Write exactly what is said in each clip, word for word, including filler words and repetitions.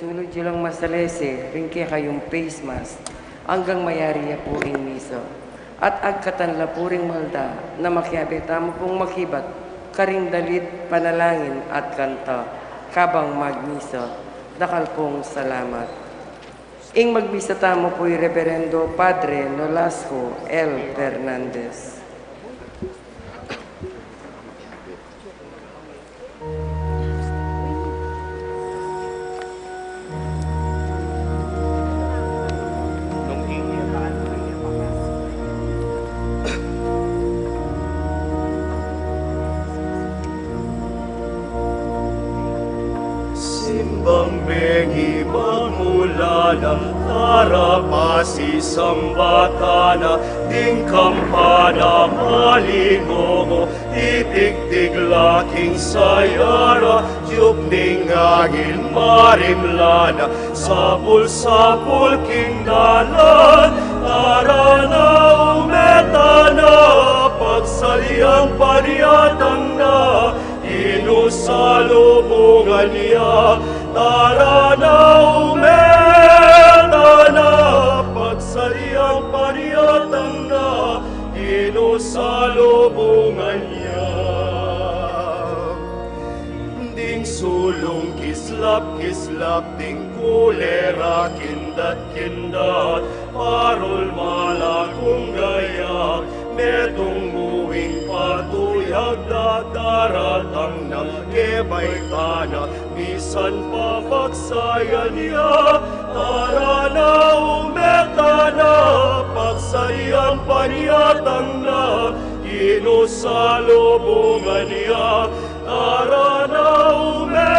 Ngunit yu lang masalese ring kekayung face mask anggang mayari ya pu ing misa. At agkatan la pu ring malda na makiabe tamu pung makibat karing dalit, panalangin at kanta kabang magmisa. Dakal pung salamat. Ing magmisa tamu pu i Reberendo Padre Nolasco L. Fernandez. Simbang bengi magmula na, tara pasisambatan na, ding kampana malingongo, titigtig la king sayara, tiyup ning angin marimla na, sapul-sapul king dalan, tara na, ume tana, pagsalian panyatang na, Ginu salubungan ya, tara na, ume tana, pagsalian panyatang na, Ginu salubungan ya. Ding sulung kislap-kislap, ding kulera kindat-kindat, parul malagung gaya, metung mu ing patuyag da, daratang na, kebay tana, misan pa pagsayan ya, tara na, ume tana, pagsalian panyatang na, Ginu salubungan ya, tara na, ume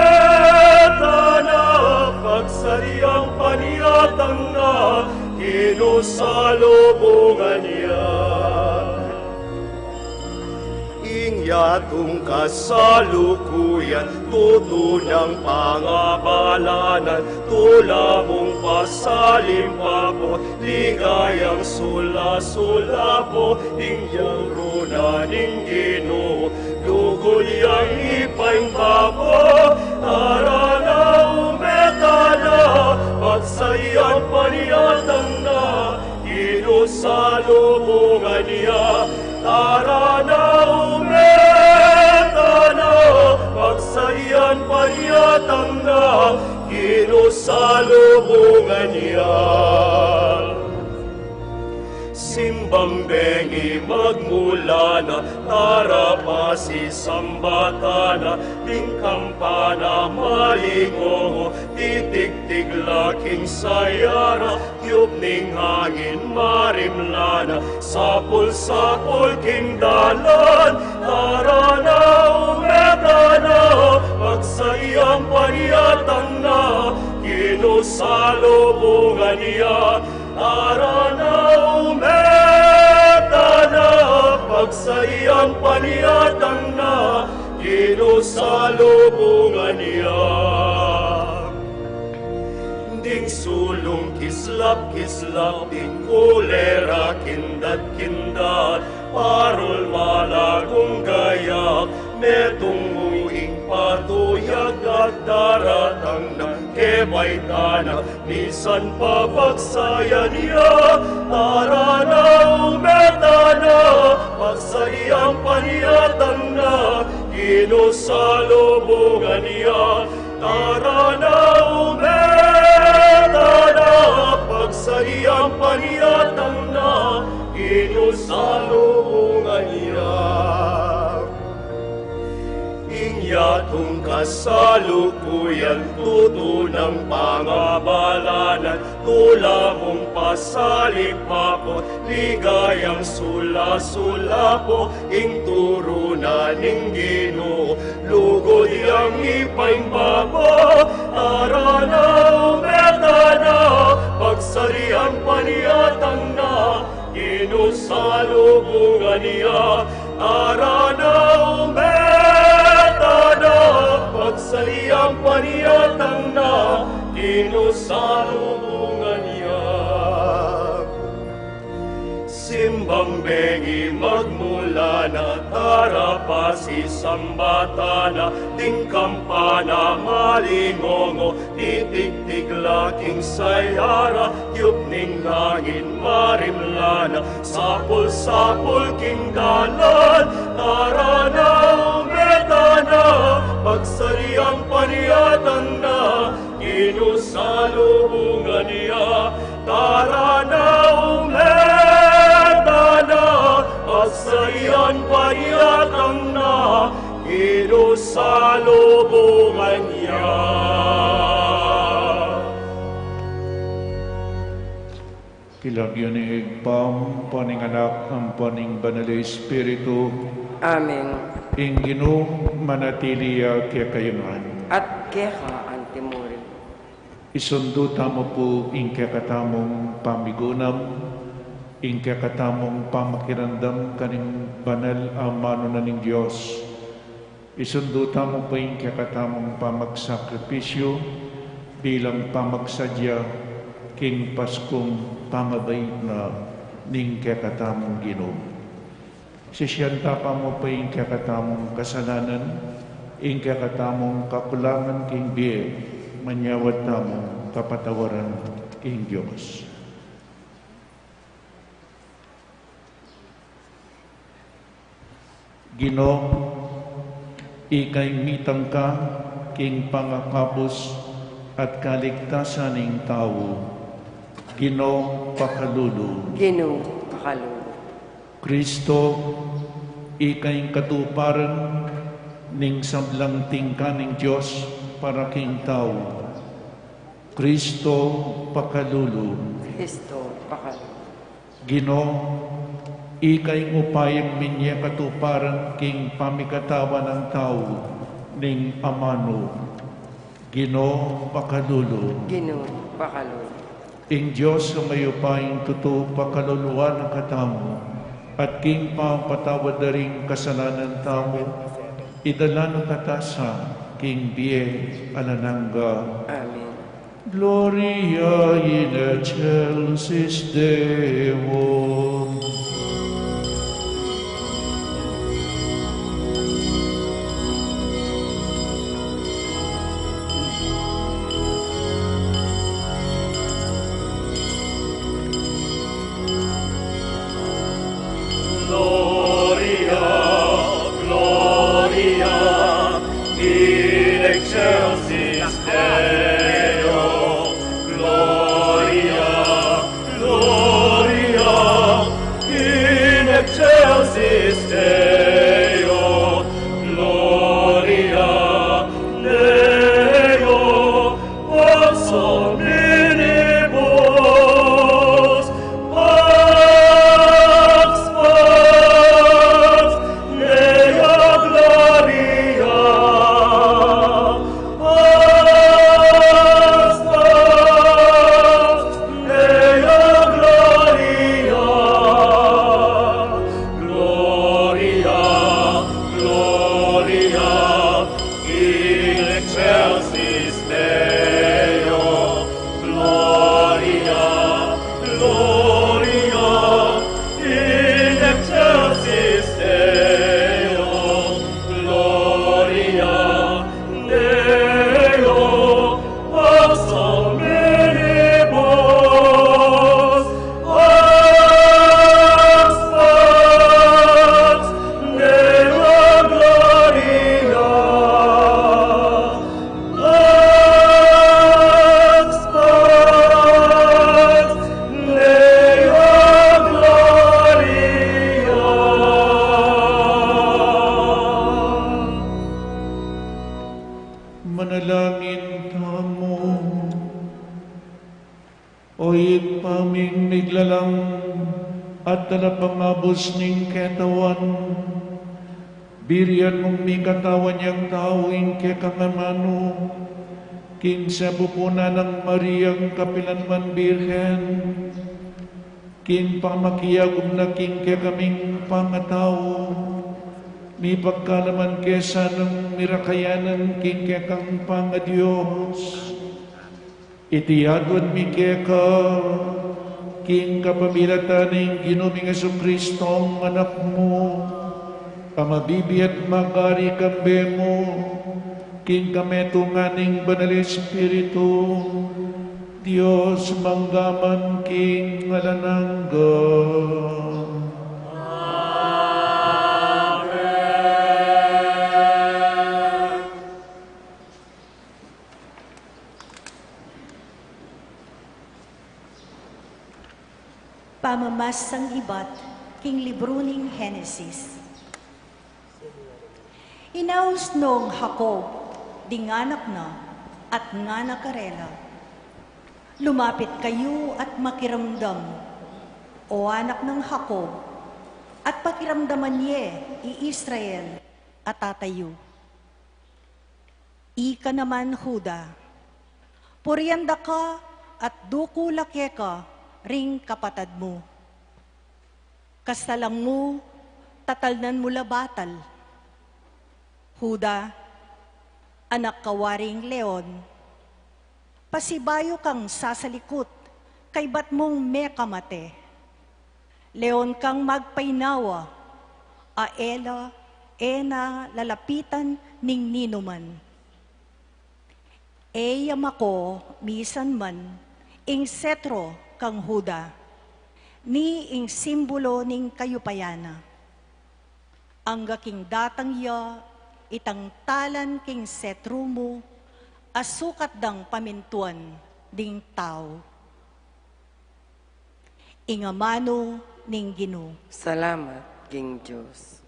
tana, pagsalian panyatang na, Ginu salubungan ya. Ing yatung kasalukuyan, tutu nang pangabalanan, tula mung pasalimpapot, ligayang sula-sulapo, ing yang runa ning Ginu, lugud yang ipaimbapo, tara na, ume tana, pagsalian panyatang na, Ginu salubungan ya, tara na, ume tana, pagsalian panyatang na, Ginu salubungan ya. Simbang bengi magmula na, tara pasisambatan na, ding kampana malingongo, titigtig la king sayara, tiyup ning angin marimla na, sapul-sapul king dalan, tara na, ume tana, pagsalian panyatang na, Ginu salubungan ya, tara na, ume tana, pagsalian panyatang na, Ginu salubungan ya. Ding sulung kislap-kislap, ding kulera kindat-kindat, parul malagung gaya, metung mu ing patuyag da, daratang na, kebay tana, misan pa pagsayan ya, tara na, ume tana, pagsalian panyatang na, Ginu salubungan ya, tara na, ume tana, pagsalian panyatang na, Ginu salubungan ya. Ing yatung kasalukuyan, tutu nang pangabalanan, tula mung pasalimpapot, ligayang sula-sulapo, ing turu na ning Ginu, lugud yang ipaimbapo, tara na, ume tana, pagsalian panyatang na, Ginu salubungan ya, tara na, ume tana, pagsalian panyatang na, Ginu salubungan ya. Simbang bengi magmula na, tara pasisambatan na, ding kampana malingongo, Itigtig la king sayara, tiyup ning angin marimla na, sapul-sapul king dalan, tara na, ume tana, pagsalian panyatang na, Ginu salubungan ya, tara na, ume tana, pagsalian panyatang na, Ginu salubungan ya. King lagyu ning Ibpa, ampo ning Anak, ampo ning Banal a Espiritu. Amen. Ing Ginu manatili ya kekayu ngan. At keka antimurin. Isundu tamu pu ing kekatamung pamigunam, ing kekatamung pamakiramdam karing banal a amanu na ning Dios. Isundu tamu pu ing kekatamung pamagsakripisyu bilang pamagsadya king Paskung pamabait na ning kekatamung Ginu. Sisian ta pa mu pu ing kekatamung kasalanan, ing kekatamung kakulangan king bie, manyawad tamung kapatawaran king Dios. Ginu, ika ing mitangka king pangakabus at kaligtasan ning tau. Ginu, pakalulu. Ginu, pakalulu. Kristo, ika ing katuparan ning sablang tingka ning Dios para king tau. Kristo, pakalulu. Kristo, pakalulu. Ginu, ika ing upayang minye katuparan king pamikatawan nang tau ning amanu. Ginu, pakalulu. Ginu, pakalulu. Ing Dios a mayupayang tutu pakaluluan na katamu, at king pamapatawad da ring kasalanan tamu, idala na katamu king bie alang angga. Amen. Gloria in excelsis Deo. Gloria, Gloria in excelsis Deo. Gloria, Gloria in excelsis Deo. Gloria Deo, pax hominibus, pax, pax Deo gloria, pax, pax Deo gloria, Gloria, Gloria in excelsis Deo. Gloria, Gloria in excelsis Deo. Gloria Deo, pax hominibus, pax, pax Deo gloria, pax, pax Deo gloria. Manalangin tamu. O Ibpa ming miglalang at talapangabus ning katawan, birian mung mikatawan yang tau ing kekang amanu, king sepupunan nang Mariang kapilanman Birhen, king pamakiagum na king kekaming pangatau, mipagkalaman ke sanang mirakayanan king kekang pangaDios. Iti aduan mi keka, king kapamilatan ning Ginu ming Jesucristo, Anak mu, a mabibie at magari kambe mu, King kametungan ning Banal Espiritu, Dios mangga man king alang angga. Pamamasang ibat king libru ning Henesis. Inaus nong Jacob ding anak na at ngana karela, "Lumapit kayu at makiramdam, o anak nang Jacob, at pakiramdaman ye i Israel a tata yu. Ika naman, Juda, purian da ka at dukul la keka ring kapatad mu. Kasalang mu, tatalnan mu la batal. Juda, anak ka waring leon, pasibayu kang sasalikut kaybat mung mekamate. Leon kang magpainawa, a e la, e na lalapitan ning ninuman." E ya mako misan man ing setro kang Juda, ni ing simbulu ning kayupayan na. Angga king datang ya, itang talan king setro mu, a sukat dang pamintuan ding tau. Ing amanu ning Ginu. Salamat king Dios.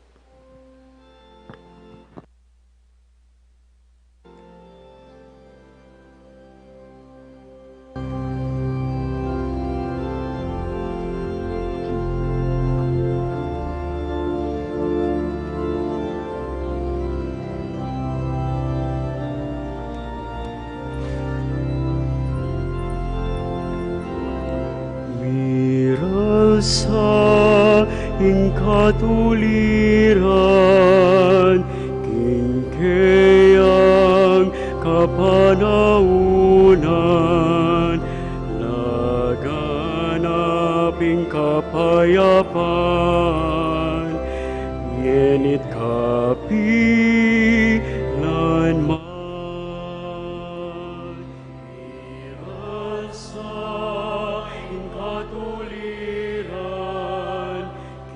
Miral sa ing katuliran king keyang kapanaunan, laganap ing kapayapan, ngenit kapilan man. Miral sa ing katuliran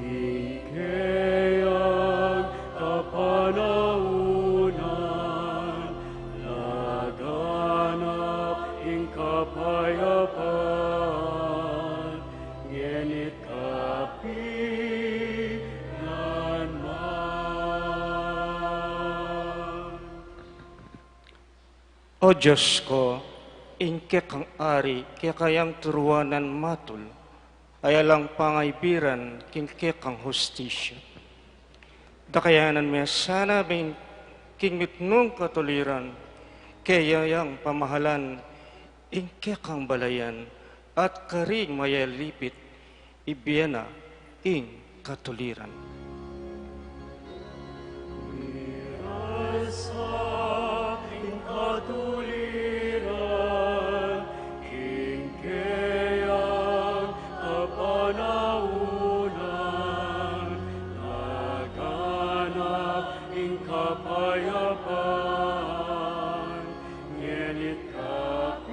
king keyang kapanaunan, laganap ing kapayapan, ngenit kapilan man. O Dios ko, ing kekang ari, keka yang turuanan matul, a alang pangaibiran king kekang hustisya. Dakayanan me sana bing king mitmung katuliran, keya yang pamahalan ing kekang balayan, at karing mayalipit, ibie na ing katuliran. Miral sa ing katuliran king keyang kapanaunan, laganap ing kapayapan, ngenit kapilan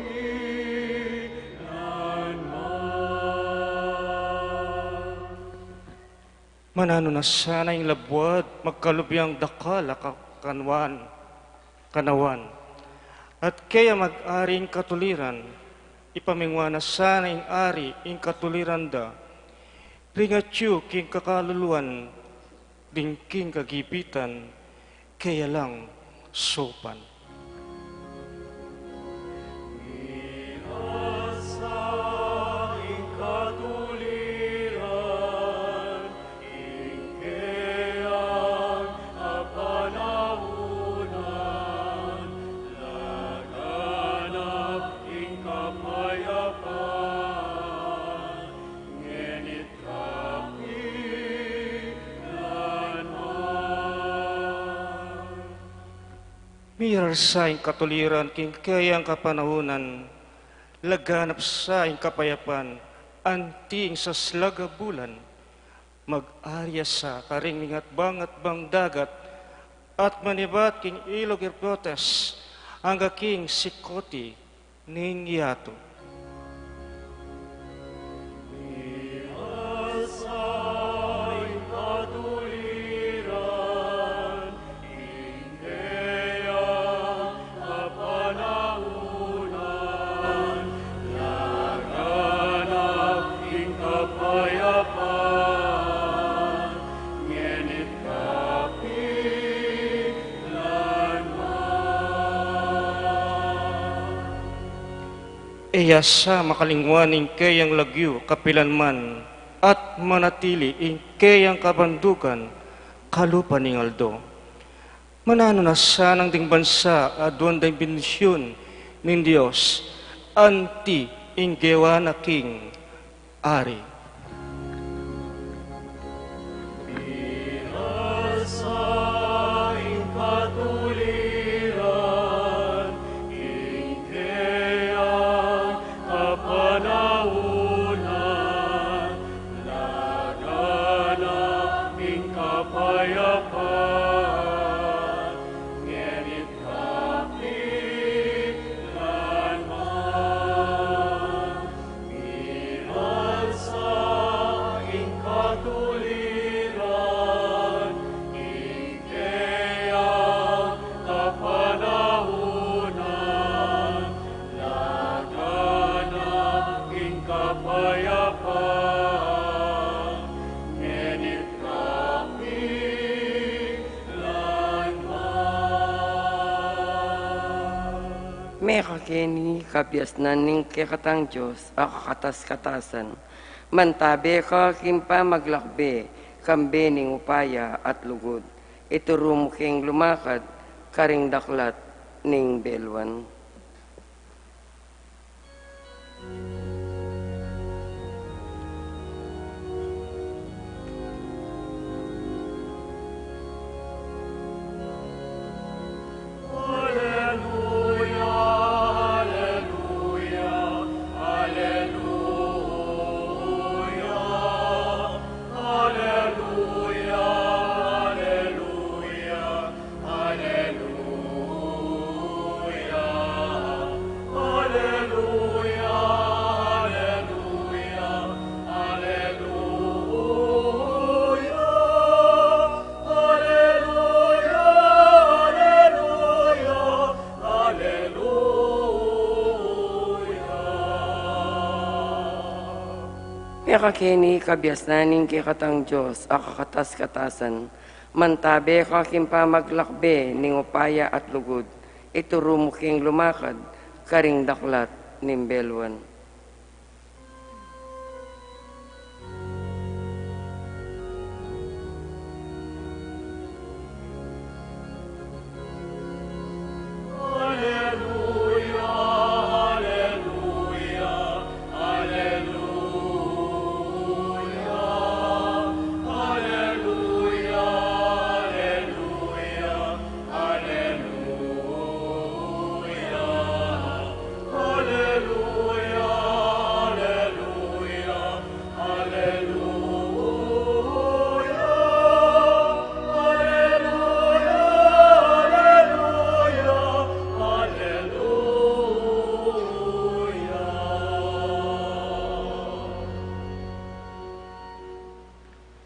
man. Mananu na sana ing labuad, magkalubyang dakal a ka-, kanwan, kanawan. At keya mag-ari ing katuliran, ipamingwa na sana ing ari ing katuliran da, ring atyu king kakaluluan, ding king kagipitan, keya lang saupan. Miral sa ing katuliran king keyang kapanaunan, laganap ing kapayapan, ngenit kapilan man. Miral sa ing katuliran king keyang kapanaunan, laganap sa ing kapayapan, anti ing saslag a bulan, mag-ari ya sa karing mingatbang-atbang dagat, at manibat king ilug Euphrates, angga king sikote ning yatu. E ya sa makalingwan ing keyang lagyu kapilan man, at manatili ing keyang kabandugan kalupa ning aldo. Mananu na sanang ding bansa aduan deng bendisyun ning Dios, anti ing gewa na king ari. Mekake ni kabiasnan ning kekatang Dios a kakatas-katasan, mantabe ka king pamaglakbe kambe ning upaya at lugud. Ituru mu keng lumakad karing daklat ning beluan. Mekake ni kabiasnan ning kekatang Dios a kakatas-katasan, mantabe ka king pamaglakbe ning upaya at lugud, ituru mu keng lumakad karing daklat ning beluan.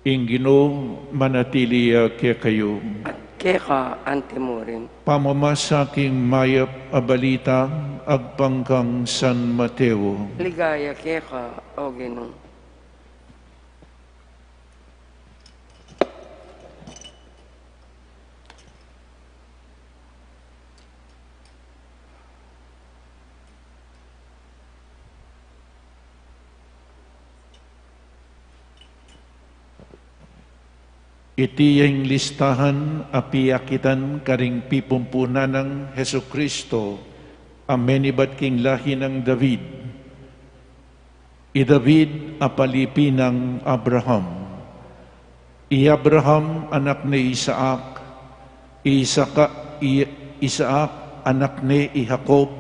Ing Ginu manatili ya kekayu. At keka anti mu rin. Pamamasa king mayap a balita agpang kang San Mateo. Ligaya keka, O Ginu. Iti ya ing listahan a piakitan karing pipumpunan nang Jesucristo a menibat king lahi nang David. I David a palipi nang Abraham. I Abraham anak ne i Isaac, i Isaka-, i Isaac anak ne i Jacob,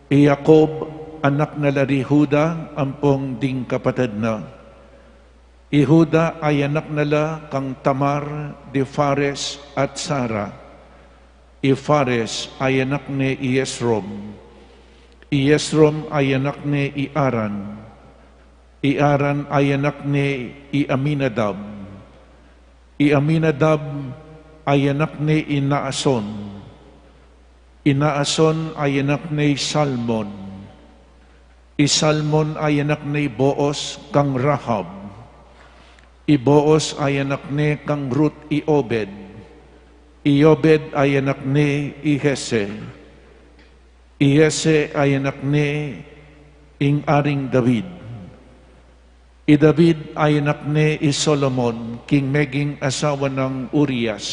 i Jacob anak na la ri Juda ampong ding kapatad na. I Juda ay anak na la kang Tamar di Fares at Zara. I Fares ay anak ne i Esrom. I Esrom ay anak ne i Aran. I Aran ay anak ne i Aminadab. I Aminadab ay anak ne i Naason. I Naason ay anak ne i Salmon. I Salmon ay anak ne i Boaz kang Rahab. I Boaz ay anak ne kang Ruth i Obed. I Obed ay anak ne i Jesse. I Jesse ay anak ne ing Aring David. I David ay anak ne i Solomon, king meging asawa nang Urias.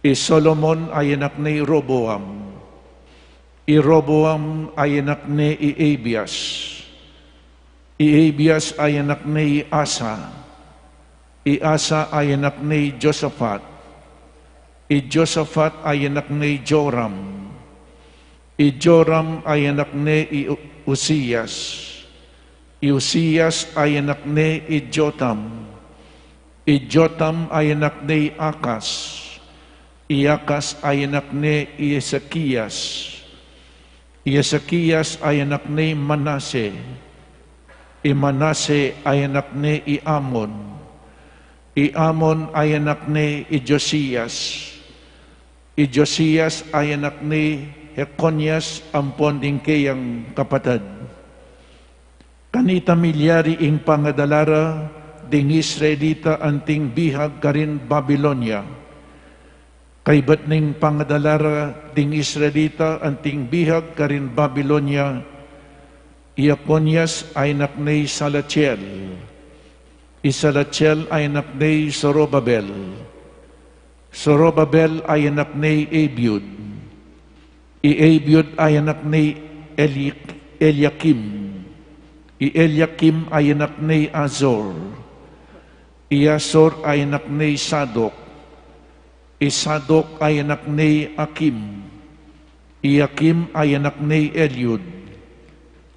I Solomon ay anak ne i Roboam. I Roboam ay anak ne i Abias. I Abias ay anak ne i Asa. I Asa ay anak ne i Josafat. I Josafat ay anak ne i Joram. I Joram ay anak ne i U-, Uzias. I Uzias ay anak ne i Jotam. I Jotam ay anak ne i Akas. I Akas ay anak ne i Ezekias. I Ezekias ay anak ne i Manase. I Manase ay anak ne i Amon. I Amon ay anak ne i Josias. I Josias ay anak ne i Jeconias ampon ding keyang kapatad. Kanita milyari ing pangadalara ding Israelita anting bihag karin Babilonia. Kaybat ning pangadalara ding Israelita anting bihag karin Babilonia, i Jeconias ay anak ne i Salatiel. I Salatiel ay anak ne i Zorobabel. Zorobabel ay anak ne i Abiud. I Abiud ay anak ne i Eli-, Eliakim. I Eliakim ay anak ne i Azor. I Azor ay anak ne i Sadok. I Sadok ay anak ne i Akim. I Akim ay anak ne i Eliud.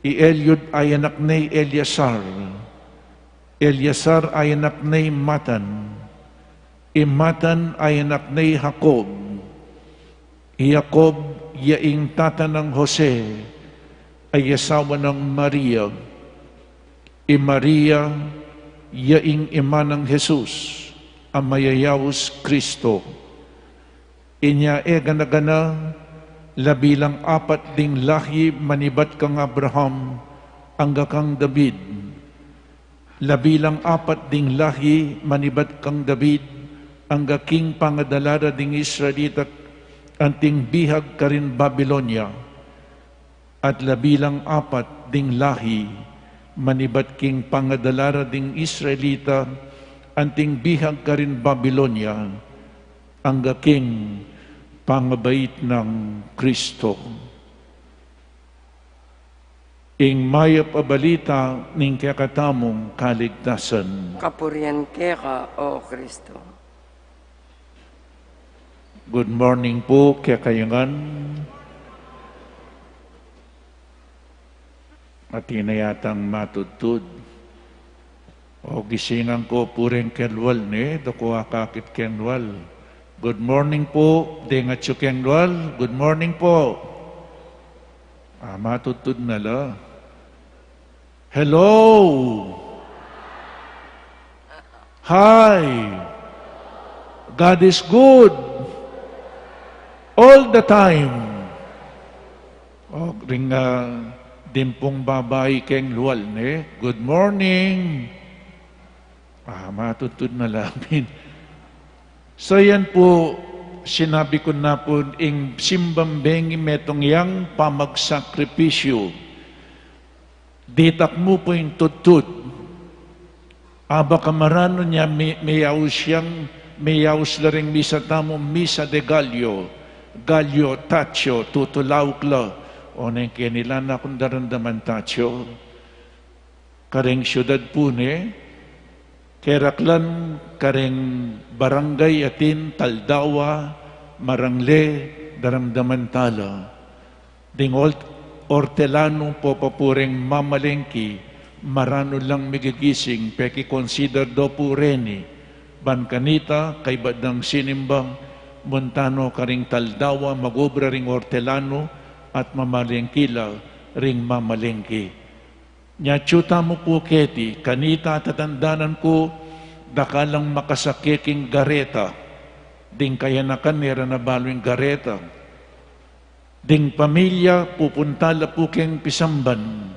I Eliud ay anak ne i Eleazar. Eleazar ay anak ne i Matan. I Matan ay anak ne i Jacob. I Jacob ya ing tata nang Jose, a asawa nang Maria. I Maria ya ing ima nang Jesus, a mayayaus Kristo. Inya e gana-gana, labi lang apat ding lahi manibat kang Abraham angga kang David. Labi lang apat ding lahi manibat kang David angga king pangadalara ding Israelita anting bihag karin Babilonia. At labi lang apat ding lahi manibat king pangadalara ding Israelita anting bihag karin Babilonia angga king pangabait nang Kristo. Ing mayap a balita ning kekatamung kaligtasan. Kapurian keka, O Kristo. Good morning pu kekayu ngan. Atin na yatang matudtud. O, gisingan ko pu reng kelual, ne? Dako akakit kelual. Good morning pu, deng atyu kelual. Good morning pu. A, matudtud na la. Hello! Hi! God is good. All the time. O, ring, ah, dimpung babai keng lual, ne? Good morning. Ah, matudtud na la pin. So, yan pu, sinabi ku na pu, ing simbang bengi metung yang pamagsakripisyu. Ditak mu pu ing tudtud. Aba kamaranu nya me-, meyaus yang, meyaus la ring misa tamu, misa de Gallo. Gallo, Taccio, tutulauk la. O neng keni la nakung daramdaman Taccio. Kareng syudad pu ne, keraklan kareng barangay atin Taldawa, Marangle, daramdaman tala. Ding ort-, ortelanu popa pu reng mamalengki, Maranu lang migigising, peki-consider do pu reni, ban kanita, kaybat dang sinimba, munta no karing taldawa, mag-obra ring ortelano, at mamalengki la ring mamalengki. Nya atyu tamu pu keti, kanita tatandanan ku, dakal lang makasake king gareta, ding kayanakan e ra na balu ing gareta. Ding pamilya, pupunta la pu keng pisamban.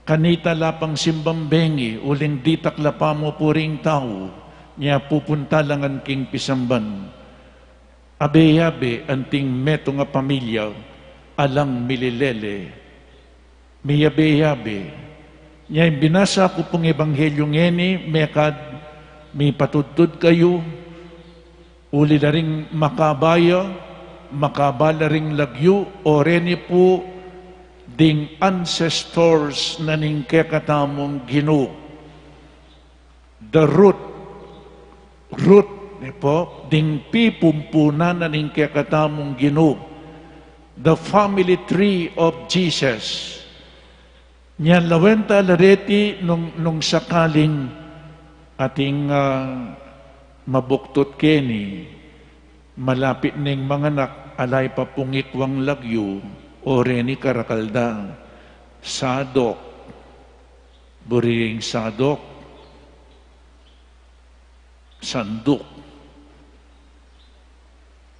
Kanita la pang simbang bengi, uling ditak la pamu pu ring tau, nya pupunta la ngan king pisamban. Abe-abe anting metung a pamilya, alang mililele. Miyabe-yabe. Nya ing binasa ku pung ebanghelyo ngeni, mekad mipatudtud kayu, uli la ring makaba ya, makaba la ring lagyu, o reni pu ding ancestors na ning kekatamung Ginu. The root, root, ne pu, ding pipumpunan na ning kekatamung Ginu. The family tree of Jesus. Nya lawen ta la reti nung, nung sakaling ating, ah, mabuktut keni, malapit neng manganak, ala ya pa pung ikwang lagyu, o reni karakal da, sadok, buri ring sadok, sanduk,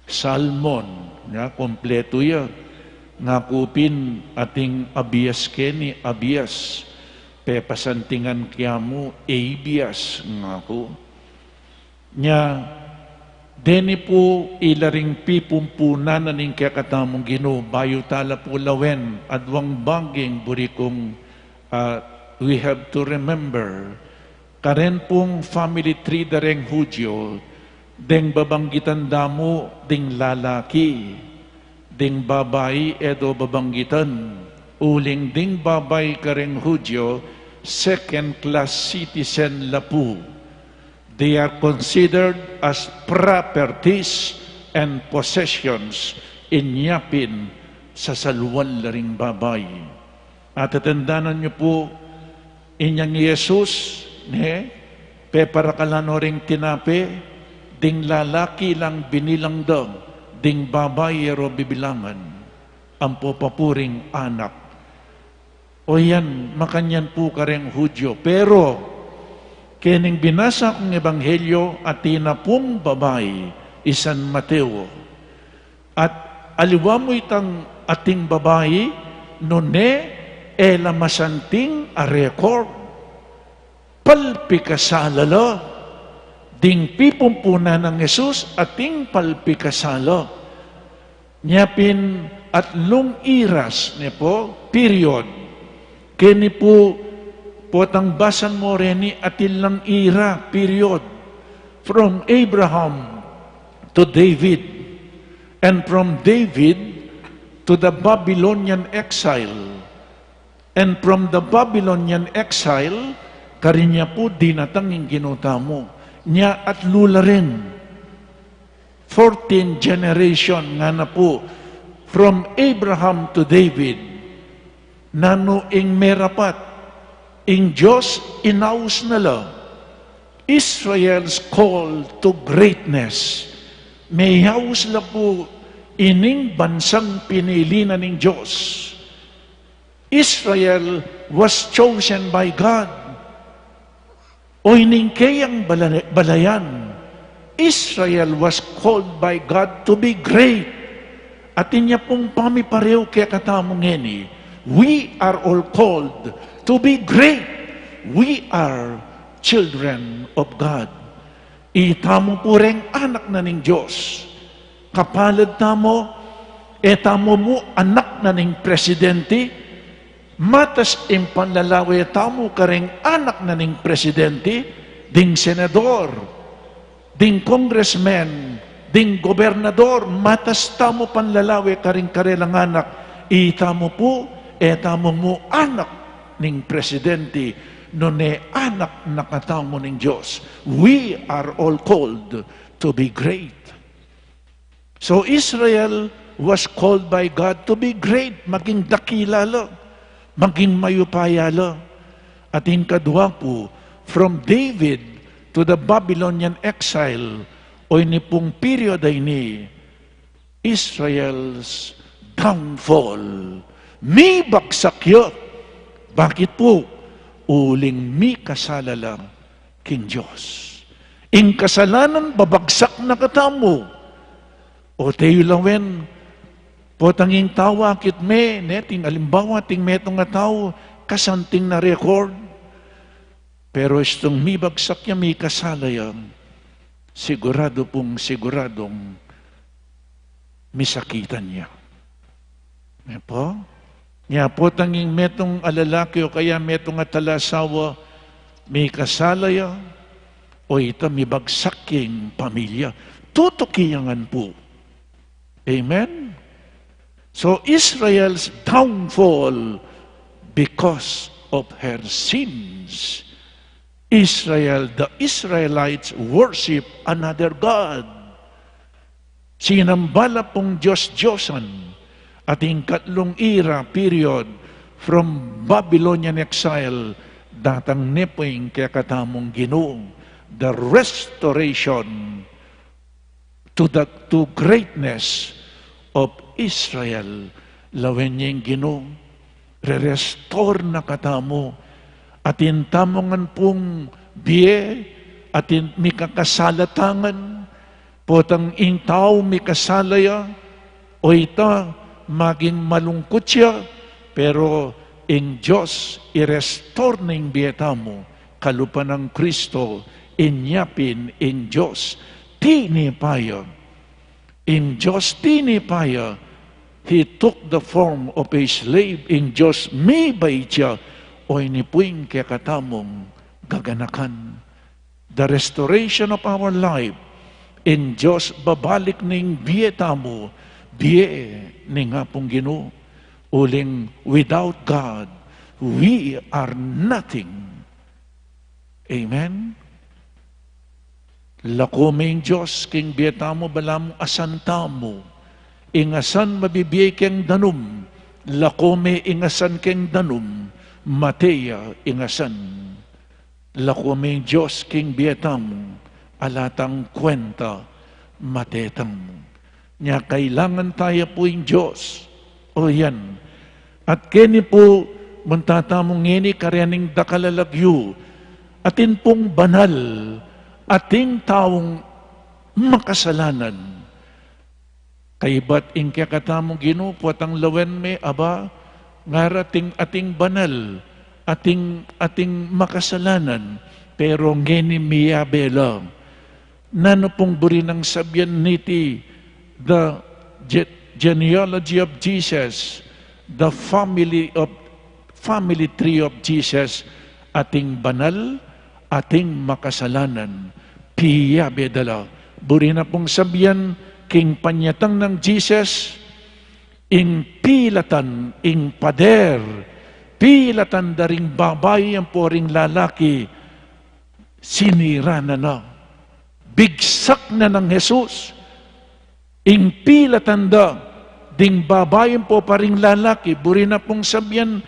salmon, nya, kompletu ya. Ngaku pin ating abias keni, abias, pepasantingan ke mu, ibias, ngaku. Nya, deni pu ila ring pipumpunan na ning kekatamung Ginu, bayu ta la pu lawen, adwang baging buri kung, ah, we have to remember, karen pung family tree da reng Hudyo, deng babanggitan da mu ding lalaki, ding babai e do babanggitan, uling ding babai kareng Hudyo, second class citizen la pu. They are considered as properties and possessions. Inya pin sasaluan la ring babai. At tatandanan yu pu, inyang i Jesus, ne, peparakalan no ring tinape, ding lalaki lang binilang da, ding babai e ro bibilangan, ampo pa pu ring anak. O yan, makanyan pu kareng Hudyo. Pero, kening binasa kung ebanghelyo, atin na pung babai, i San Mateo. At aliwa mu itang ating babai, nune e la masanting a record. Palpikasala la. Ding pipumpunan nang Jesus, ating palpikasala. Nya pin atlung iras, ne pu, period. Keni pu, potang basan mu reni atin lang ira, period. From Abraham to David, and from David to the Babylonian exile, and from the Babylonian exile, karin ya pu dinatang ing Ginu tamu. Nya atlu la rin. Fourteen generation ngana pu, from Abraham to David. Nanu ing merapat? Ing Dios inaus na la. Israel's call to greatness. Meyaus la pu ining bansang pinili na ning Dios. Israel was chosen by God. O ining keyang bala-, balayan, Israel was called by God to be great. Atin ya pung pamiparehu kekatamu ngeni, we are all called to be great. We are children of God. Itamu pu reng anak na ning Dios. Kapalad tamu, e tamu mu anak na ning presidente, matas ing panlalawe tamu kareng anak na ning presidente, ding senador, ding congressman, ding gobernador, matas tamu panlalawe karing karelang anak, itamu pu, e tamu mu anak ning presidente, nune anak na katamu ning Dios. We are all called to be great. So Israel was called by God to be great, maging dakila la, maging mayupaya la. At ing kadua pu, from David to the Babylonian exile, o ini pung period a ini, Israel's downfall. Mibagsak ya. Bakit pu? Uling mikasala la king Dios. Ing kasalanan, babagsak na katamu. O te yu lawen, potang ing tau akit me, ne, ating alimbawa, ating metung a tau, kasanting na record. Pero istung mibagsak ya, mikasala ya, siguradu pung siguradung misakitan ya. Ne pu? Nya potang ing metung a lalaki o kaya metung a talasawa, mikasala ya, o ita mibagsak ing pamilya. Tutuki ya ngan pu. Amen? So Israel's downfall because of her sins. Israel, the Israelites worship another god. Sinamba la pung dios-diosan. At ing katlung era, period, from Babylonian exile, datang ne pu ing kekatamung Ginu, the restoration to the, to greatness of Israel. Lawen ing Ginu, re-restore na katamu. Atin tamu ngan pung bie, atin mikakasala ta ngan, potang ing tau mikasala ya, o ita maging malungkut ya, pero ing Dios i-restore na ing bie tamu, kalupa nang Kristo, inya pin ing Dios tinipa ya. Ing Dios tinipa ya, he took the form of a slave, ing Dios mibait ya, o ini pu ing kekatamung gaganakan. The restoration of our life, ing Dios babalik ning bie tamu, bie ning Apung Ginu, uling without God, we are nothing. Amen? Lako me ing Dios king bie tamu, balamu asan tamu. Ing asan mabibie keng danum, lako me ing asan keng danum, mate ya ing asan. Lako me ing Dios king bie tamu, ala tang kuenta, mate tamu. Nya kailangan taya pu ing Dios. O yan. At keni pu, munta tamu ngeni kareng dakal a lagyu. Atin pung banal, atin taung makasalanan. Kaybat ing kekatamung Ginu, potang lawen me, aba, ngara atin, atin banal, atin, atin makasalanan, pero ngeni miyabe la. Nanu pung buri nang sabian niti, the ge-, genealogy of Jesus, the family of, family tree of Jesus, atin banal, atin makasalanan, piyabe da la. Buri na pung sabian, king panyatang nang Jesus, ing pilatan, ing pader, pilatan da ring babai ampo ring lalaki, sinira na na. Bigsak na nang Jesus. Ing pilatan da ding babai ampo pa ring lalaki, buri na pung sabian,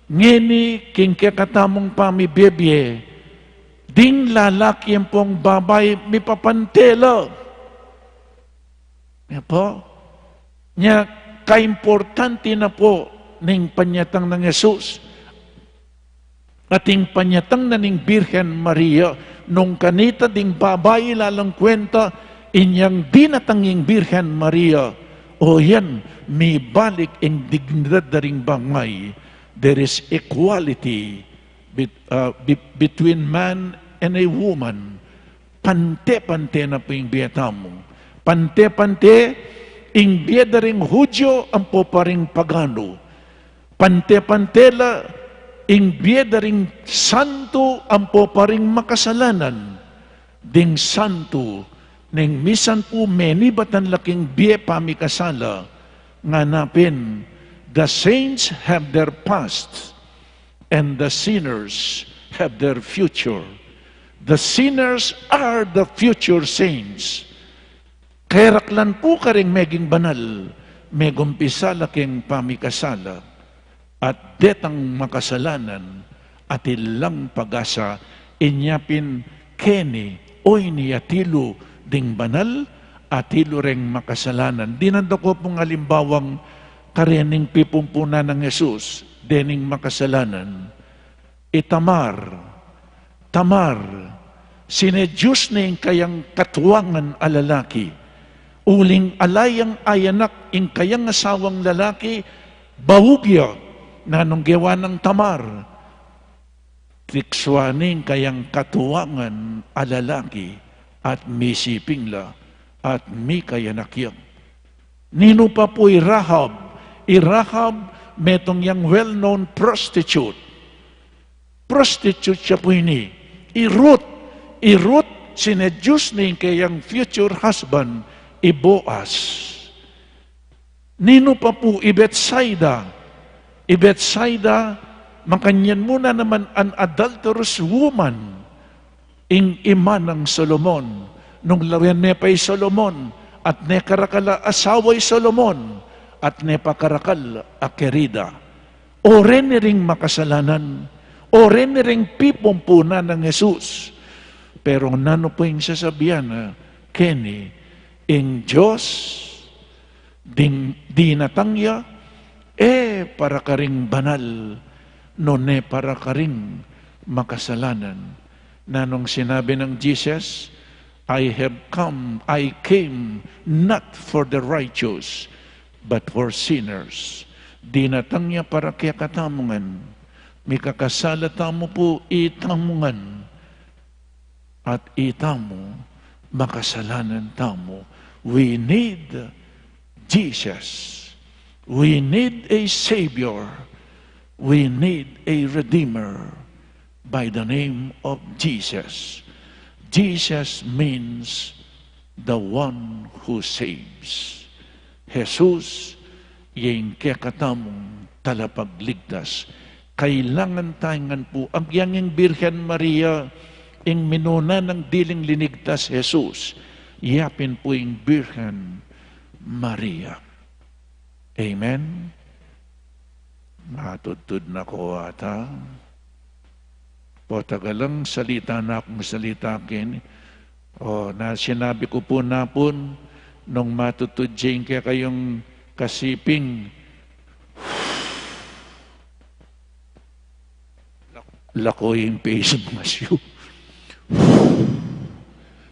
ngeni king kekatamung pamibie-bie, ding lalaki ampong babai mipapante la. Nya pu, nya kaimportante na pu ning panyatang nang Jesus. Atin panyatang na ning Birhen Maria, nung kanita ding babai lalang kuenta, inyang dinatang ing Birhen Maria, o yan, mibalik ing dignidad da ring babai. There is equality bet-, uh, be-, between man and a woman. Pante-pante na pu ing bie tamu. Pante-pante ing bie da ring Hudyo ampo pa ring pagano. Pante-pante la ing bie da ring santo ampo pa ring makasalanan. Ding santo, neng misan pu menibatan la king bie pamikasala, ngana pin, the saints have their past, and the sinners have their future. The sinners are the future saints. Keraklan pu karing meging banal, megumpisa la king pamikasala, at detang makasalanan, Atin lang pagasa, inya pin keni, oyni atilu ding banal, atilu reng makasalanan. Dinan da ku pung alimbawang karening pipumpunan nang Jesus, dening makasalanan. I Tamar, Tamar, sinedyus ne ing kayang katuangan a lalaki. Uling ala yang ayanak ing kayang asawang lalaki, baug ya. Nanung gewa nang Tamar? Tiksuan ne ing kayang katuangan a lalaki at misiping la at mikayanak ya. Ninu pa pu? I Rahab. I Rahab, metung yang well-known prostitute. Prostitute ya pu ini. I Ruth, i Ruth, sinedyus ne ing kayang future husband, i Boaz. Ninu pa pu? I Betsaida. I Betsaida, makanyan mu na naman an adulterous woman, ing ima nang Solomon. Nung lawen me pa i Solomon, at ne karakal a asawa i Solomon, at ne pa karakal a kerida. Oreni ring makasalanan, oreni ring pipumpunan nang Jesus. Pero nanu pu ing sasabian na keni? Ing Dios, ding, dinatang ya, e para karing banal, nune para karing makasalanan. Nanung sinabi nang Jesus? "I have come, I came not for the righteous, but for sinners." Dinatang ya para kekatamu ngan. Mikakasala tamu pu, itamu ngan. At itamu, makasalanan tamu. We need Jesus. We need a Savior. We need a Redeemer by the name of Jesus. Jesus means the one who saves. Jesus, ya ing kekatamung talapagligtas. Kailangan tamu ngan pu, agyang ing Birhen Maria, ing minuna nang diling linigtas Jesus, ya pin pu ing Birhen Maria. Amen? Matudtud na ko ata. Potagalang salita na kung salita keni. O, na sinabi ku pu na pun, nung matudtud ya ing kekayung kasiping, lako ing face mask yu.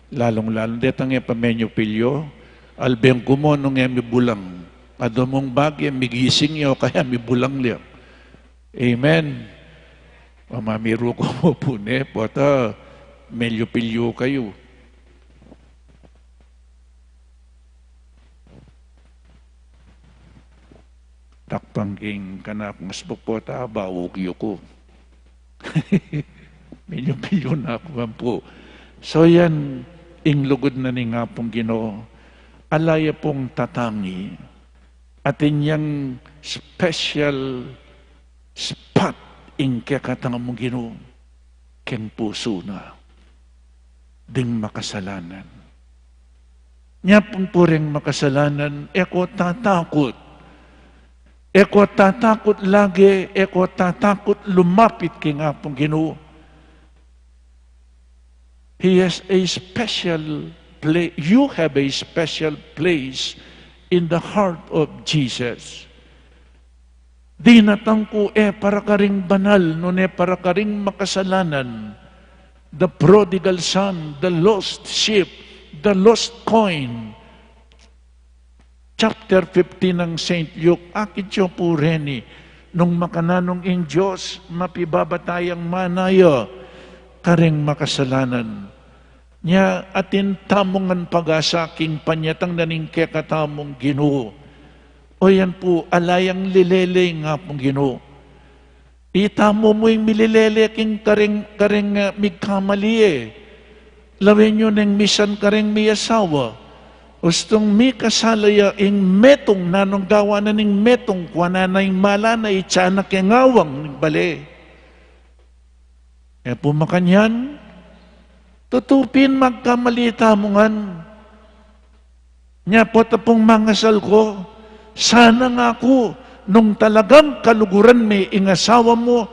Lalung-lalu detang e pa menyupilyo, albeng ku mu nung e mibulang. Adwa mung bage, migising ya o kaya mibulang la. Amen. Mamamiru ku mu pu ne, pota, menyupilyo kayu. Takpan king kanaku, mas pota, baug yu ku. Menyupilyo na ku man pu. So yan, ing lugud na ning Apung Ginu, ala ya pung tatangi, atin yang special spot ing kekatamung Ginu keng pusu na ding makasalanan. Nya pung pu reng makasalanan, e ko tatakut. E ko tatakut lage, e ko tatakut lumapit keng Apung Ginu. He has a special place. You have a special place in the heart of Jesus. Dinatang ku e para karing banal, nune para karing makasalanan. The prodigal son, the lost sheep, the lost coin. Chapter fifteen nang Saint Luke, akit yu pu reni, nung makananu ing Dios, mapibabata yang mana ya karing makasalanan. Nya, atin tamu ngan pag-asa king panyatang na ning kekatamung Ginu. O yan pu, ala yang lilele ing Apung Ginu. Itamu mu ing mililele king karing, karing, ah, migkamali e. Lawen yu neng misan karing miyasawa. Ustung mikasala ya ing metung, nanung gawa na ning metung, kuanan na ing mala na, itsa na keng awang ning bale. E pu makanyan, tutu pin magkamali tamu ngan. Nya pota pung mangasal ko, sana nga ku, nung talagang kaluguran me ing asawa mu,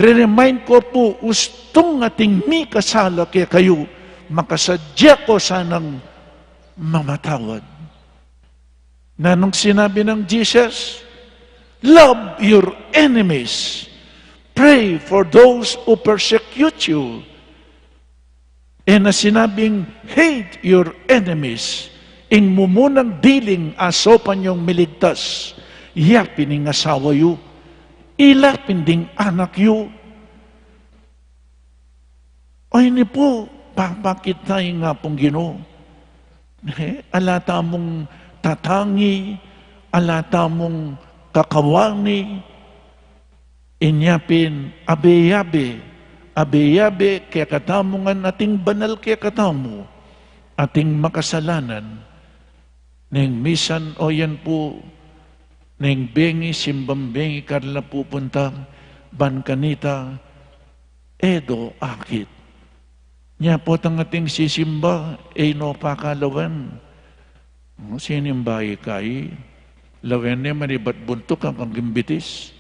Re-remind ko pu, ustung ating mikasala kekayu, makasadya ko sanang mamatawad. Nanung sinabi nang Jesus, "Love your enemies. Pray for those who persecute you." E na sinabing, "Hate your enemies." Ing mumunang diling asopan yung miligtas, yapin ing asawa yu, ilapin ding anak yu. Ay ni pu, papakit tamu ing Apung Ginu. E, ala tamung tatangi, ala tamung kakawani, inya pin abe-abe, abe-abe kekatamu ngan ating banal kekatamu, ating makasalanan, neng misan o yan pu, neng bengi, simbang bengi, karla pupunta, ban kanita, e do akit. Nya potang ating sisimba, e no pakalawen. O, sinimba i kai, lawen ne manibat buntuk anggang gimbitis.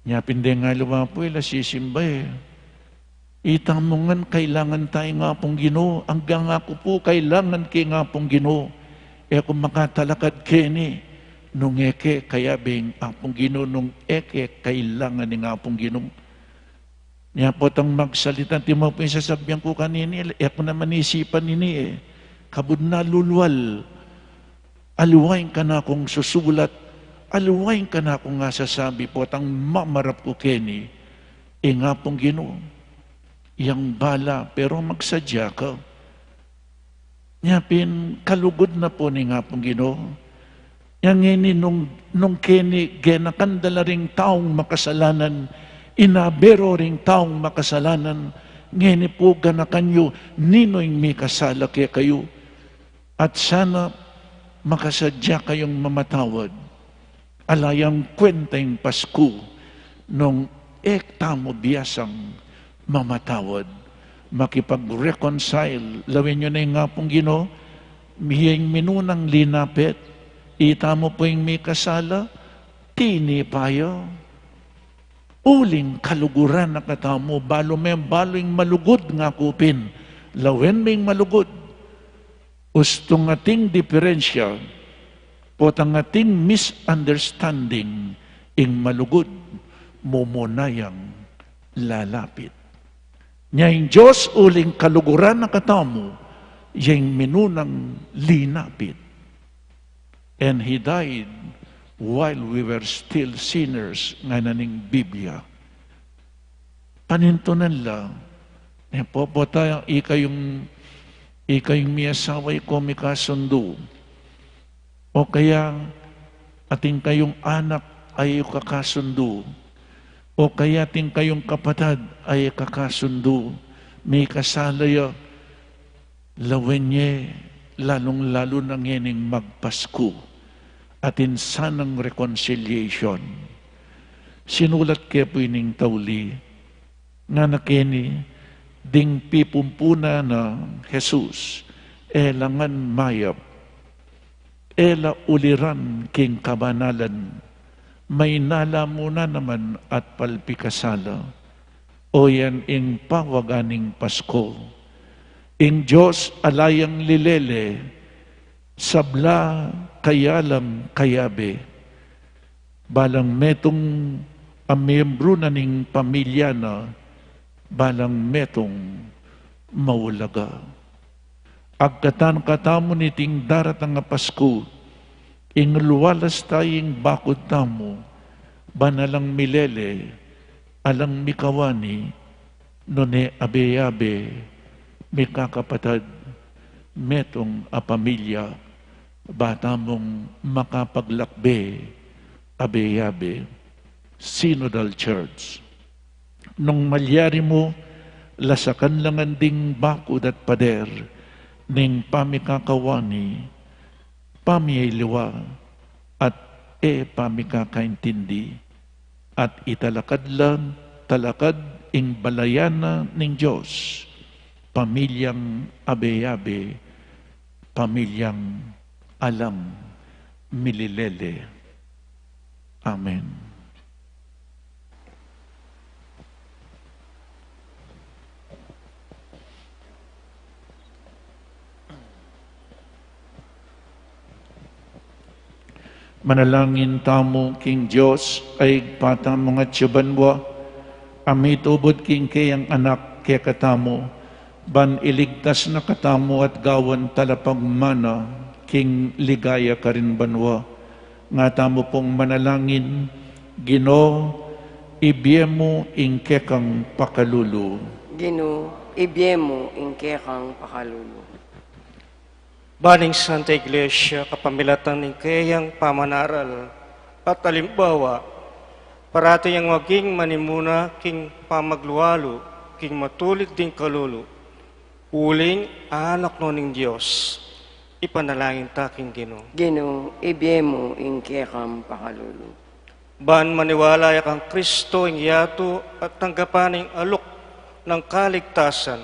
Nya pin deng aliwa pu, ila sisimba e. Itamu ngan kailangan ta ing Apung Ginu, anggang aku pu kailangan ke ing Apung Ginu. E ku makatalakad keni, nung e ke kayabe ing Apung Ginu, nung e ke kailangan ing Apung Ginu. Nya potang magsalita, anti mo pu ing sasabian ku kanini, e ku naman isipan ini e. Kabud na lulwal, aliwa ing kanakung susulat, aliwa ing kanakung asasabi, potang mamarap ku keni, ing Apung Ginu, yang bala, pero magsadya ka. Nya pin kalugud na pu ning Apung Ginu. Nya ngeni nung, nung keni genakan da la ring taung makasalanan, inabe ro ring taung makasalanan, ngeni pu ganakan yu ninu ing mikasala kekayu. At sana makasadya kayung mamatawad. Ala yang kwenta ing Pasku nung e tamu biasang mamatawad, makipag-reconcile. Lawen yu na ing Apung Ginu, ya ing minunang linapit, itamu pu ing mikasala, tinipa ya. Uling kaluguran na katamu, balu me, balu ing malugud, ngaku pin, lawen me ing malugud. Ustung ating diperensya, potang ating misunderstanding, ing malugud, mumuna yang lalapit. Nya ing Dios uling kaluguran na katamu, ya ing minunang linapit. And he died while we were still sinners, ngana ning Biblia. Panintunan la, e, popota, ikayung, ikayung miasawa, e kayu mikasundu. O kaya, atin kayung anak, e yu kakasundu. O kaya atin kayung kapatad, e yu kakasundu. Mikasala ya, lawen ye, lalung-lalu na ngening magpasku, atin sanang reconciliation. Sinulat ke pu ining tauli, ngana keni, ding pipumpunan nang Jesus, e la ngan mayap, e la uliran king kabanalan, maynala mu na naman at palpikasala. O yan ing pawaga ning Pasko. Ing Dios ala yang lilele, sabla kaya lang kayabe. Balang metung a miyembru na ning pamilya na, balang metung maulaga. Agkatan katamu niting daratang a Pasku, ing lualas ta ing bakud tamu, ban alang milele, alang mikawani, nune abe-abe, mikakapatad, metung a pamilya, ba tamung makapaglakbe, abe-abe. Synodal Church. Nung malyari mu, lasakan la ngan ding bakud at pader ning pamikakawani, pamiyaliwa, at e pamikakaintindi, at italakad la talakad ing balayan na ning Dios, pamilyang abe-abe, pamilyang alang mililele. Amen. Manalangin tamu king Dios a Ibpa tamu ngan atsu banua, a mitubud king keyang Anak kekatamu, ban iligtas na katamu at gawan talapagmana king ligaya karin banua. Nga tamu pung manalangin, Ginu, ibie mu ing kekang pakalulu. Ginu, ibie mu ing kekang pakalulu. Ban ing Santa Iglesia, kapamilatan ning keyang pamanaral at alimbawa, parati yang maging manimuna king pamaglualu king matulid ding kalulu, uling anak no ning Dios, ipanalangin ta king Ginu. Ginu, ibie mu ing kekang pakalulu. Ban maniwala ya kang Kristo ing yatu at tanggapan ing alok nang kaligtasan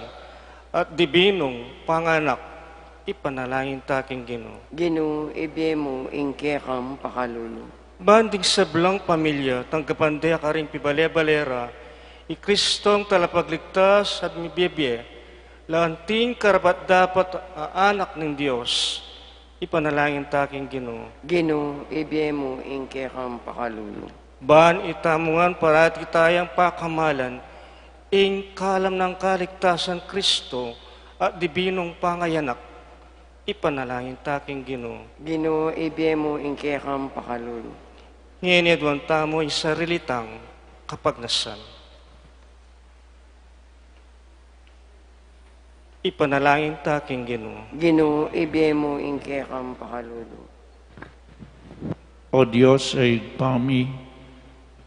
at dibinung panganak, ipanalangin ta king Ginu. Ginu, ibie mu ing kekang pakalulu. Ban ding sablang pamilya tanggapan de karing pibale-bale ra i Kristong talapagligtas at mibiebie, la anting karapat-dapat a anak ning Dios, ipanalangin ta king Ginu. Ginu, ibie mu ing kekang pakalulu. Ban itamu ngan parati tayang pakamalan ing kalam nang kaligtasan Kristo at dibinung pangayanak, ipanalangin ta king Ginu. Ginu, ibie mu ing kekang pakalulu. Ngeni aduan tamu ing sarili tang kapagnasan. Ipanalangin ta king Ginu. Ginu, ibie mu ing kekang pakalulu. O Dios a Ibpa mi,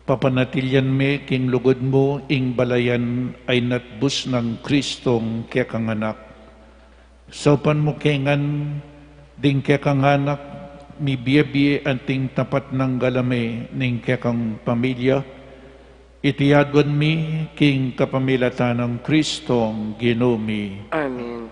papanatilian me king lugud mu ing balayan a inatbus nang Kristong kekang Anak. Saupan mu ke ngan ding kekang anak mibiebie anting tapat nang galame ning kekang pamilya. Iti aduan mi king kapamilatan nang Kristong Ginu mi. Amen.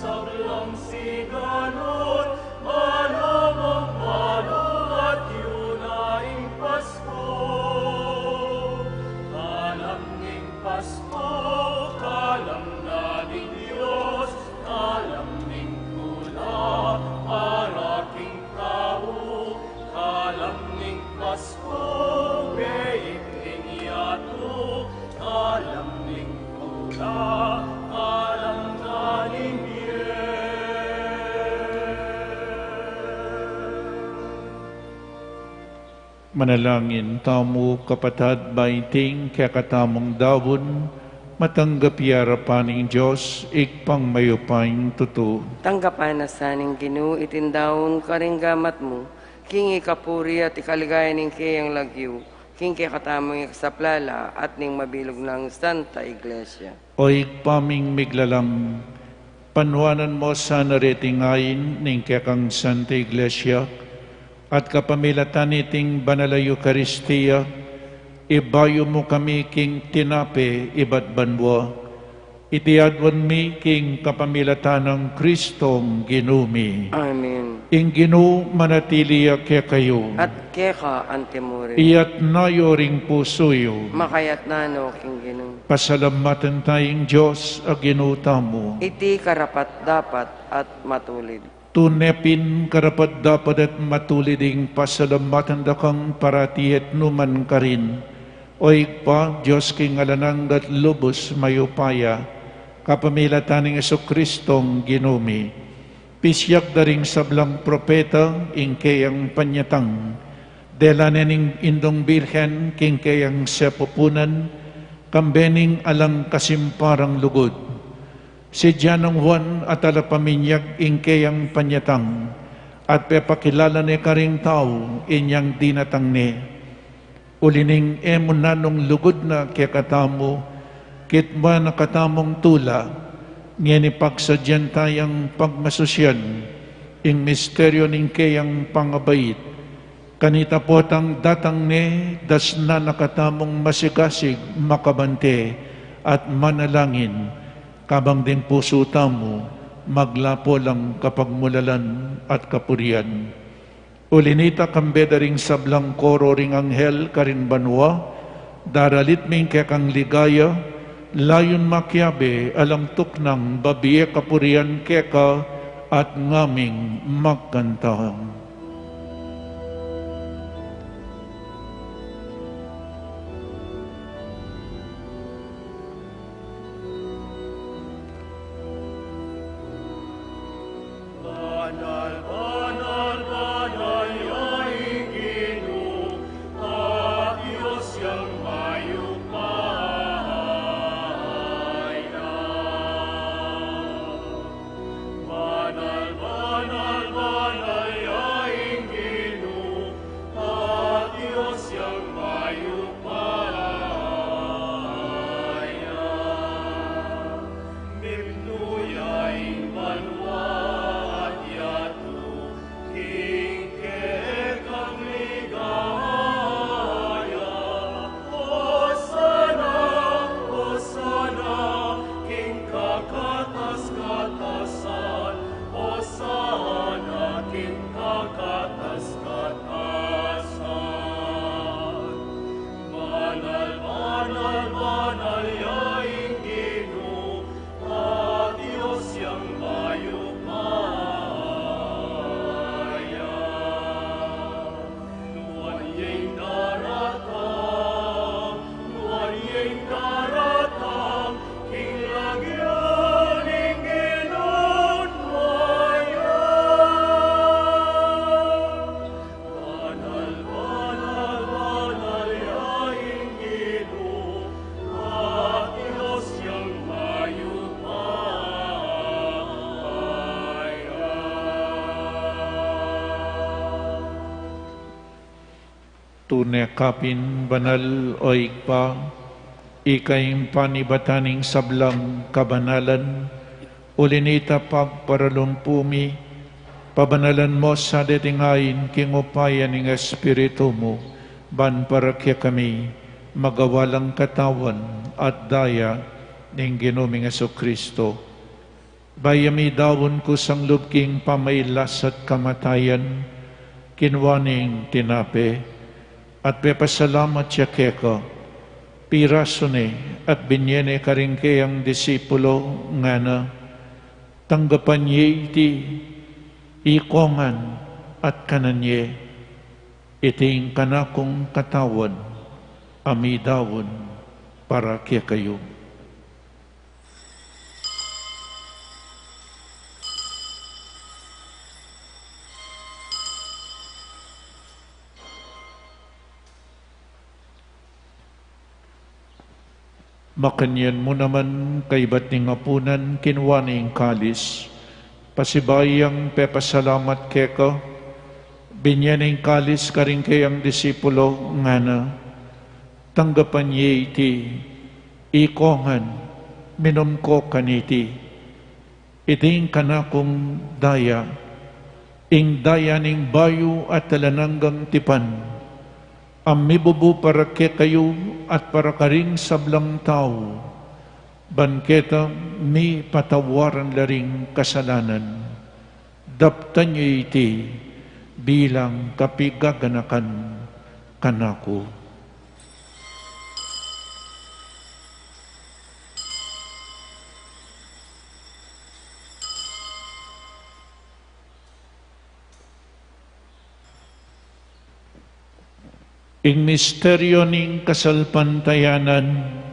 Sablang siganot, malamang maluwat yu na ing Pasko. Kalam ning Pasko, kalam na ning Dios, kalam ning tula para king tau, kalam ning Pasko, beit ning yatu, kalam ning tula, kalam na ning bie. Manalangin tamu, kapatad, ba iting kekatamung daun, matanggap ya arapan ning Dios, Ibpang mayupayang tutu. Tanggapan na sa ning Ginu iting daun karing gamat mu, king ikapuri at ikaligaya ning keyang lagyu, king kekatamung ikasaplala at ning mabilug nang Santa Iglesia. O Ibpa ming miglalang, panuanan mu sana reting ain ning kekang Santa Iglesia, at kapamilatan niting banal a Eukaristia, ibayu mu kami king tinape ibat banua. Iti aduan mi king kapamilatan nang Kristong Ginu mi. Amen. Ing Ginu manatili ya kekayu. At keka antimurin. Iyatas yu ring pusu yu. Makayatas no king Ginu. Pasalamatan taya ing Dios a Ginu tamu. Iti karapat-dapat at matulid. Tune pin karapat-dapat at matulid ing pasalamatan da kang parati at nukarin man, O Ibpa, Dios king alang angga at lubus mayupaya, kapamilatan nang Jesucristong Ginu mi. Pisiag da ring sablang propeta ing keyang panyatang, dela ne ning Indung Birhen king keyang sepupunan, kambe ning alang kasimparang lugud. Sidya nang Juan a talapaminyag ing keyang panyatang, at pepakilala ne karing tau inyang dinatang ne. Uli ning e mu nanung lugud na kekatamu, kitmuan na katamung tula, ngeni pagsadyan tayang pagmasusian ing misteryu ning keyang pangabait. Kanita potang datang ne, dasnan na katamung masigasig, makabante, at manalangin, kabang ding pusu tamu maglapo lang kapagmulalan at kapurian. Uli nita, kambe da ring sablang koro ring anghel karin banua, daralit mi ing kekang ligaya, layun makiabe alang tuknang babie kapurian keka at ngaming magkanta. Banal, banal, banal ya ing Ginu, a Dios yang mayupaya. Banal, banal, banal ya ing Ginu, a Dios yang mayupaya. Mipnu ya ing banua at yatu king kekang ligaya. Hosana, Hosana king kakatas-katasan, Hosana king kakatas-katasan. Banal, banal, banal ya ing Ginu, a Dios yang mayupaya. Nuan ya ing daratang, nuan ya ing daratang, king lagyu ning Ginung maya. Banal, banal, banal ya ing Ginu, a Dios yang mayupaya. Tune ka pin banal, o Ibpa, ika ing panibatan ning sablang kabanalan, uli nita pagparalumpu mi, pabanalan mu sa deting ain king upaya ning Espiritu mu, ban para kekami magawa lang katawan at daya ning Ginu ming Jesucristo. Bayu midaun kusang lub king pamailas at kamatayan, kinua ne ing tinape, at pepasalamat ya keka, pirasu ne, at binye ne karing keyang disipulo, ngana: Tanggapan ye iti, ikongan, at kanan ye. Iti ing kanakung katawan, a midaun para kekayu. Makanyan mu naman, kaybat ning apunan, kinua ne ing kalis, pasibayu yang pepasalamat keka, binye ne ing kalis karing keyang disipulo, ngana: Tanggapan ye iti, ikongan, minum ko kaniti. Iti ing kanakung daya, ing daya ning bayu at alang anggang tipan, a mibubu para kekayu at para karing sablang tau, ban keta mipatawaran la ring kasalanan. Daptan ye iti bilang kapigaganakan kanaku. Ing misteryo ning kasalpantayanan.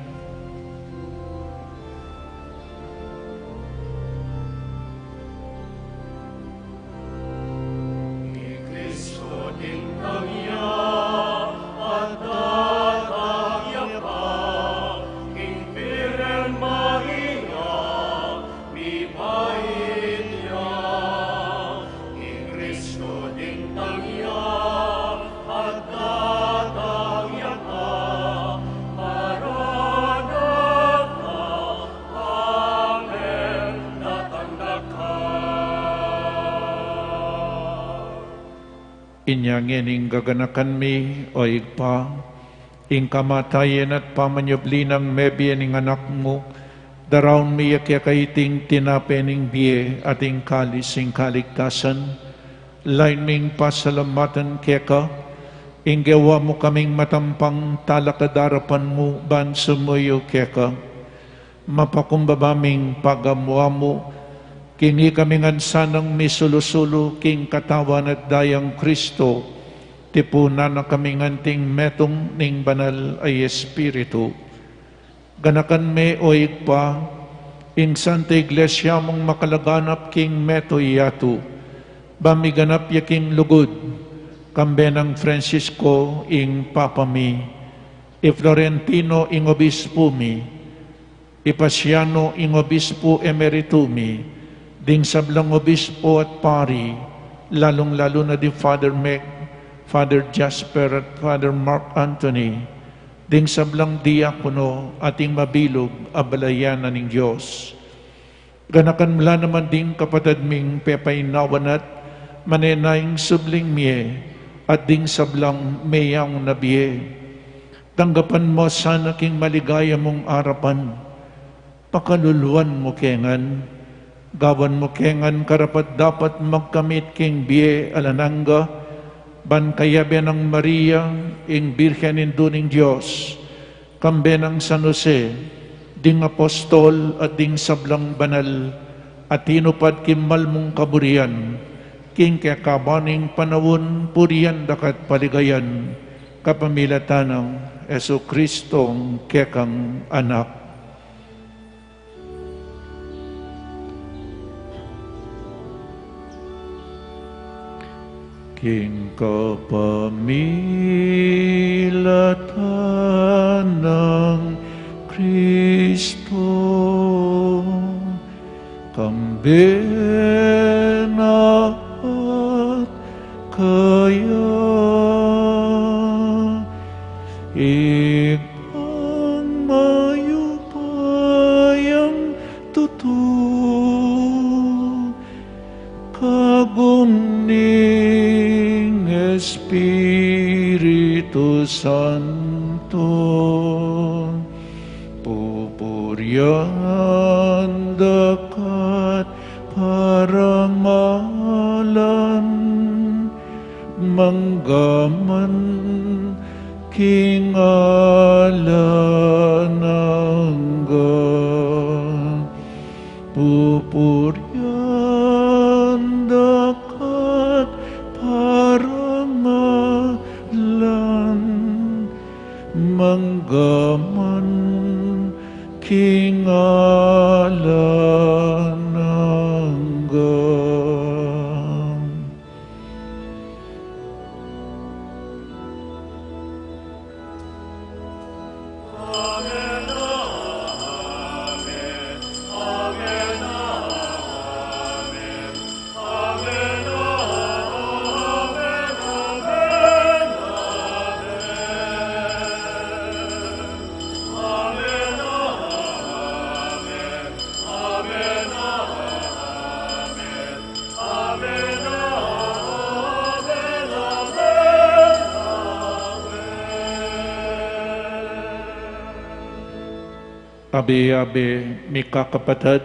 Inya ngening gaganakan mi, o Ibpa, ing kamatayan at pamanyubli nang mebie ning Anak mu, daraun mi ya keka iting tinape ning bie at ing kalis ning kaligtasan. Lain ming pasalamatan keka, ing gewa mu kaming matampang talakad king arapan mu ban sumuyu keka. Mapakumbaba ming pagamu-amu, king ikami ngan sanang misulu-sulu king katawan at dayang Kristo, tipunan na kami ngan anting metung ning Banal a Espiritu. Ganakan me, o Ibpa, ing Santa Iglesia mung makalaganap king metung yatu, ba miganap ya king lugud, kambe nang Francisco ing Papa mi, i Florentino ing Obispo mi, i Pasiano ing Obispo Emerito mi, ding sablang obispo at pari, lalung-lalu na di Father Meg, Father Jasper, at Father Mark Anthony, ding sablang diakono at ing mabilug a balayan na ning Dios. Ganakan mu la naman ding kapatad ming pepainawan at manenayang subling mie, at ding sablang meyaun na bie. Tanggapan mu sana king maligaya mung arapan. Pakaluluan mu ke ngan, gawan mu ke ngan karapat-dapat magkamit king bie alang angga, ban kayabe nang Maria, ing Birhen Indu ning Dios, kambe nang San Jose, ding apostol at ding sablang banal, a tinupad king mal mung kaburian, king kekaban ning panaun, purian da ka at paligayan, kapamilatan nang Jesucristo, kekang Anak. King kapamilatan nang Kristo, kambe na at kaya, Ibpang mayupayang tutu, kagum ning Espiritu Santo, pupurian da ka at karangalan, manggaman king alang angga. Pupurian da ka't parangalan, manggaman king alang angga. Abe-abe, mikakapatad,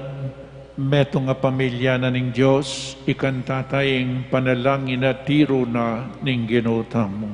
metung a pamilya na ning Dios, ikanta taya ing panalangin a tiru na ning Ginu tamu.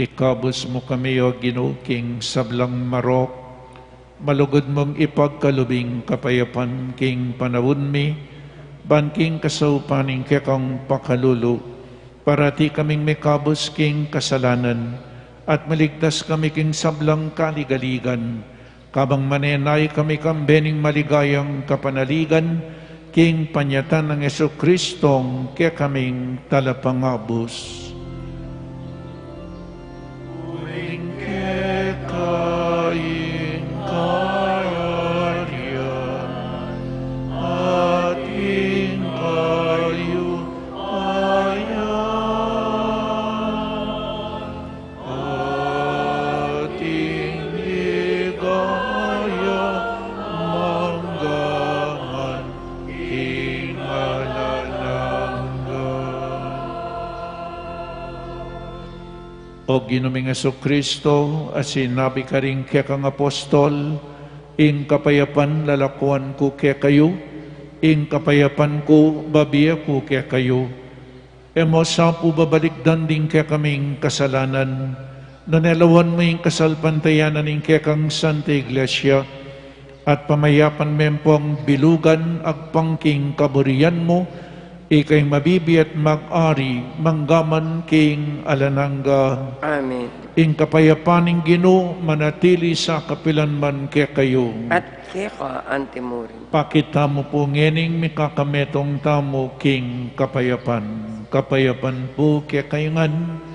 Ikabus mu kami, O Ginu, king sablang marok, malugud mung ipagkalub ing kapayapan king panaun mi, ban king kasaupan ning kekang pakalulu, parati kaming mikabus king kasalanan, at maligtas kami king sablang kaligaligan, kabang manenaya kami kambe ning maligayang kapanaligan, king panyatang nang Jesucristong kekaming Talapangabus. Uling keka ing kayarian, at ing kayupayan, at ing ligaya manggaman king alang angga. O Ginu ming Jesucristo, a sinabi karing kekang apostol, ing kapayapan lalakuan ku kekayu, ing kapayapan ku babie ku kekayu. E mu sa pu babalikdan ding kekaming kasalanan, nune lawan mu ing kasalpantayanan ning kekang Santa Iglesia, at pamayapan me pu bilugan agpang king kaburian mu, Ika ing mabibie at mag-ari, mangga man king alang angga. Amen. Ing kapayapan ning Ginu, manatili sa kapilan man kekayu. At keka antimurin. Pakit tamu pu ngening mikakametung tamu king kapayapan. Kapayapan pu kekayu ngan.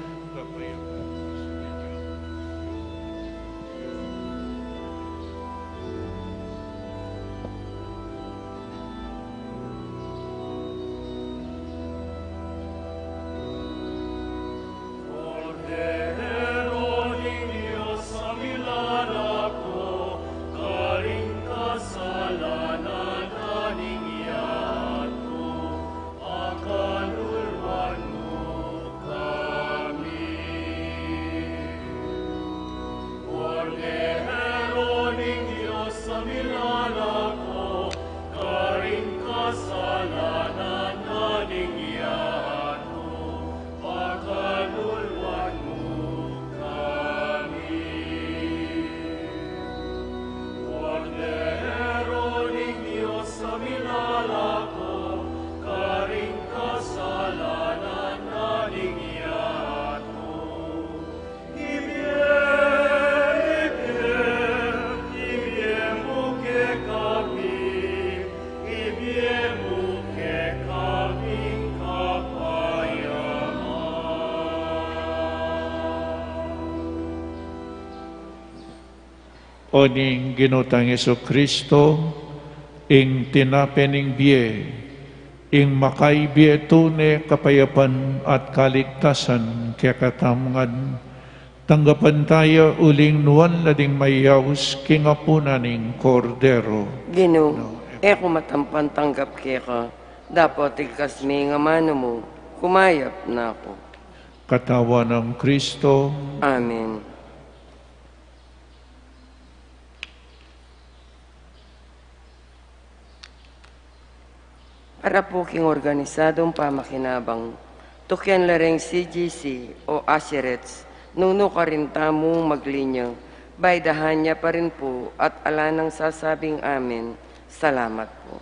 Kordero ning Dios, a milalako karing kasalanan na ning yatu, pakaluluan mu kami. Kordero ning Dios, a milalako karing kasalanan na ning yatu, ibie, ibie, ibie mu kekami, ibie mu kekami ing kapayapan. O ning Ginu tang Jesucristo, ing tinape ning bie, ing makaibie tune kapayapan at kaligtasan kekatamu ngan, tanggapan taya uling nuan la ding mayaus king apunan ning Kordero. Ginu, e ku matampan tanggap keka, dapot igkas me ing amanu mu, kumayap na ku. Katawan nang Kristo. Amen. Para pu king organisadung pamakinabang, tukian la reng C G C o Usherettes, nung nukarin tamung maglinya, bay dahan ya pa rin pu at ala nang sasabing amen, salamat pu.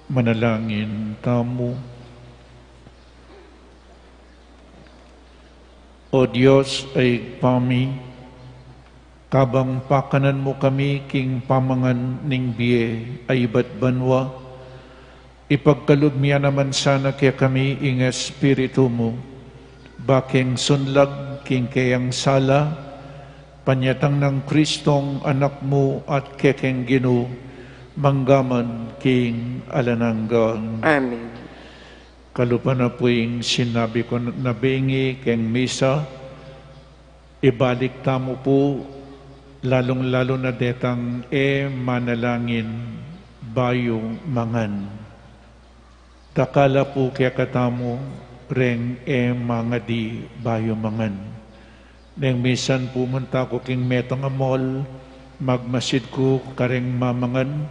Manalangin tamu. O Dios a Ibpa mi, kabang pakanan mu kami king pamangan ning bie a ibat banua, ipagkalub mu naman sana kekami ing Espiritu mu, ba keng sunlag king keyang sala, panyatang nang Kristong Anak mu at kekeng Ginu, manggaman king alang angga. Amen. Kalupa na pu ing sinabi ku na bengi keng misa, ibalik tamu pu, lalung-lalu na detang e manalangin bayu mangan. Dakal la pu kekatamu reng e mangadi bayu mangan. Neng misan pumunta ku king metung a mall, magmasid ku kareng mamangan,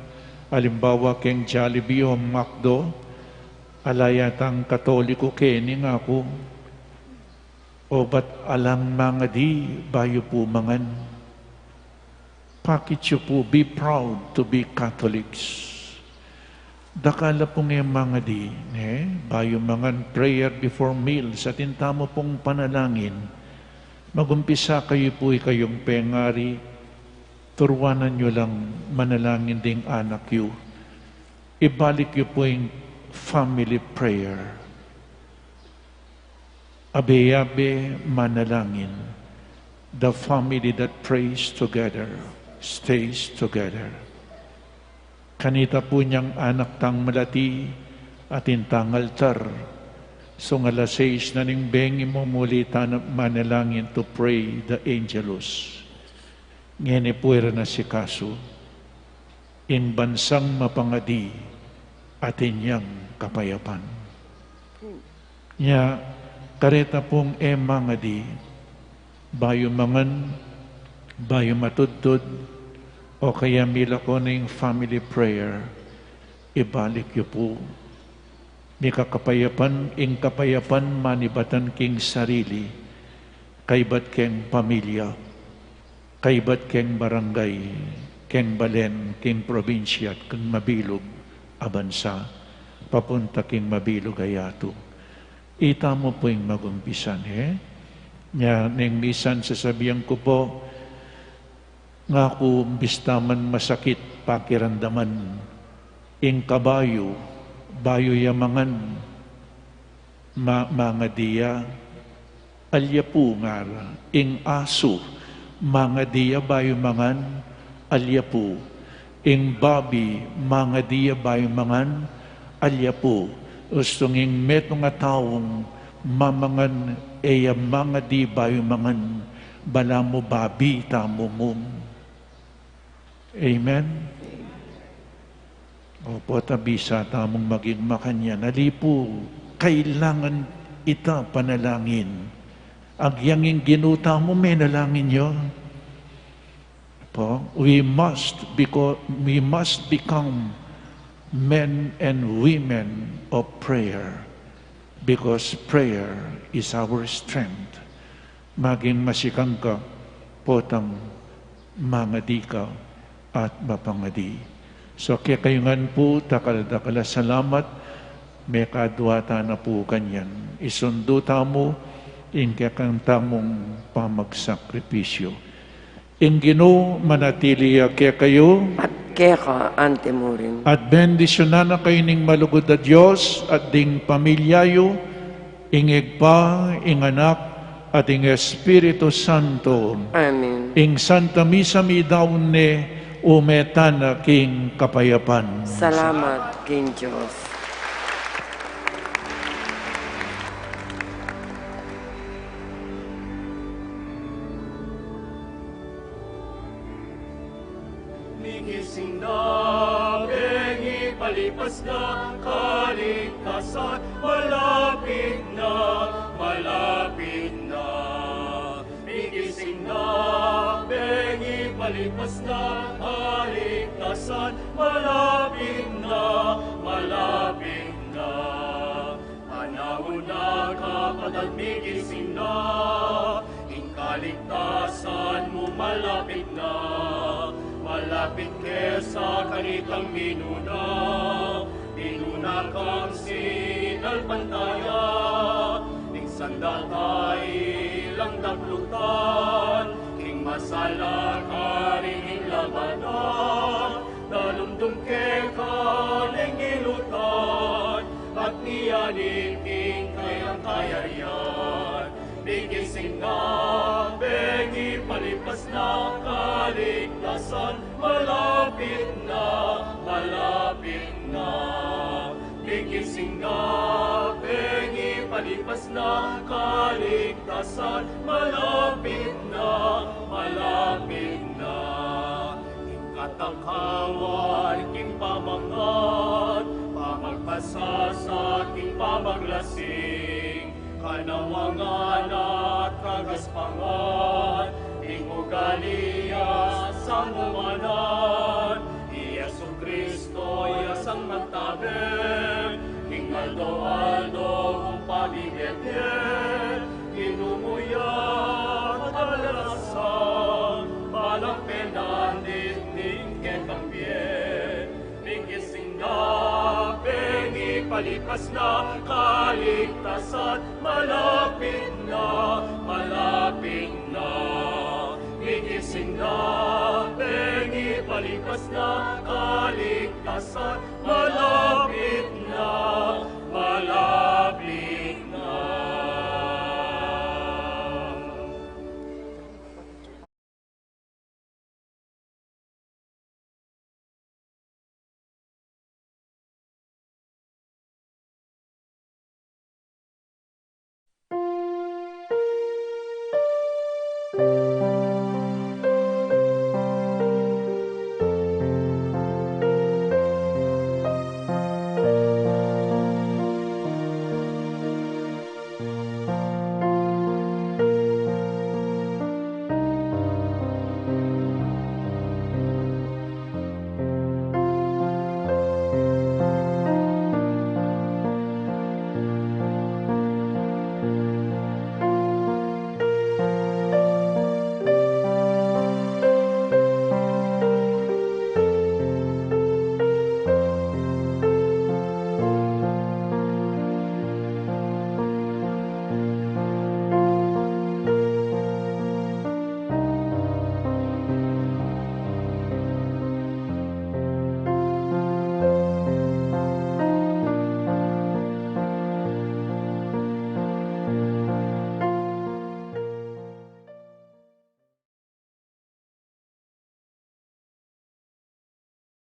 alimbawa keng Jollibee o McDo, ala yatang Katoliko keni, ngaku. O ba't alang mangadi bayu pu mangan? Pakit yu pu, be proud to be Catholics. Dakal la pung e mangadi, ne? Bayu mangan, prayer before meals. Atin tamu pung panalangin. Magumpisa kayu pu, ikayung pengari, turuanan yu lang manalangin ding anak yu. Ibalik yu pu ing family prayer. Abe-abe manalangin. The family that prays together stays together. Kanita pu nyang anak tang malati, atin tang altar. Sung alas sais na ning bengi, mumuli tana manalangin to pray the Angelus. Ngeni pu ira na si kasu. Ing bansang mapangadi, atin yang kapayapan. Nya, kareta pung e mangadi, bayu mangan, bayu matudtud, o kaya milako na ing family prayer, ibalik yu pu. Mika kapayapan, ing kapayapan manibatan king sarili, kaybat keng pamilya, kaybat keng barangay, keng balen, keng probinsya, at keng mabilug a bansa, papunta keng mabilug a yatu. Ita mu pu ing magumpisan, he? Nya, neng misan sasabian ku pu, ngaku, bista man masakit pakiramdaman, ing kabayu, bayu ya mangan, ma-, mangadi ya, alya pu, ngara. Ing asu, mangadi ya bayu mangan, alya pu. Ing babi, mangadi ya bayu mangan, alya pu. Ustung ing metung a taung mamangan, e ya mangadi bayu mangan, balamu babi tamu mu. Amen? Opo, ta bisa tamung maging makanyan. Ali pu, kailangan ita panalangin. Agyang ing Ginu tamu, menalangin ya. Po, we must beco-, we must become men and women of prayer, because prayer is our strength. Maging masikang ka, potang mangadi ka at mapangadi. So, kekayu ngan pu, dakal-dakal a salamat, mekadwa tana pu kanyan. Isundu tamu ing kekang tamung pamagsakripisyu. Ing Ginu manatili ya kekayu. At keka antimurin. At bendisyunan na kayu ning malugud a Dios at ding pamilya yu, ing Ibpa, ing Anak, at ing Espiritu Santo. Amen. Ing Santa Misa midaun ne, ume tana king kapayapan. Salamat king Dios. Migising na, bengi palipas na, kaligtasan malapit na, malapit na. Migising na, bengi palipas na, kaligtasan malapit na, malapit na. Panaun na, kapatad, migising na, ing kaligtasan mu malapit na, malapit ke sa kanitang minuna, minuna. Sinalpantaya, ning sanda ta ilang daklutan, king masala karing labanan, dalumdum keka ning ilutan, at miyanig king kayang kayarian. Migising na, bengi palipas na, kaligtasan malapit na, malapit na. Migising na, bengi palipas na, kaligtasan malapit na, malapit na. King katangkawan, king pamangan, pamagpasasa, king pamaglasing, kanawangan at kagaspangan, ing ugali ya sangumanan, i Jesucristo ya sang magtabe, king aldo-aldo kung pamibie-bie, Ginu mu ya at kalasan, balang penandit ning kekang bie. Migising na, bengi palipas na, kaligtasan malapit na, malapit na. Migising na, bengi palipas na, kaligtasan malapit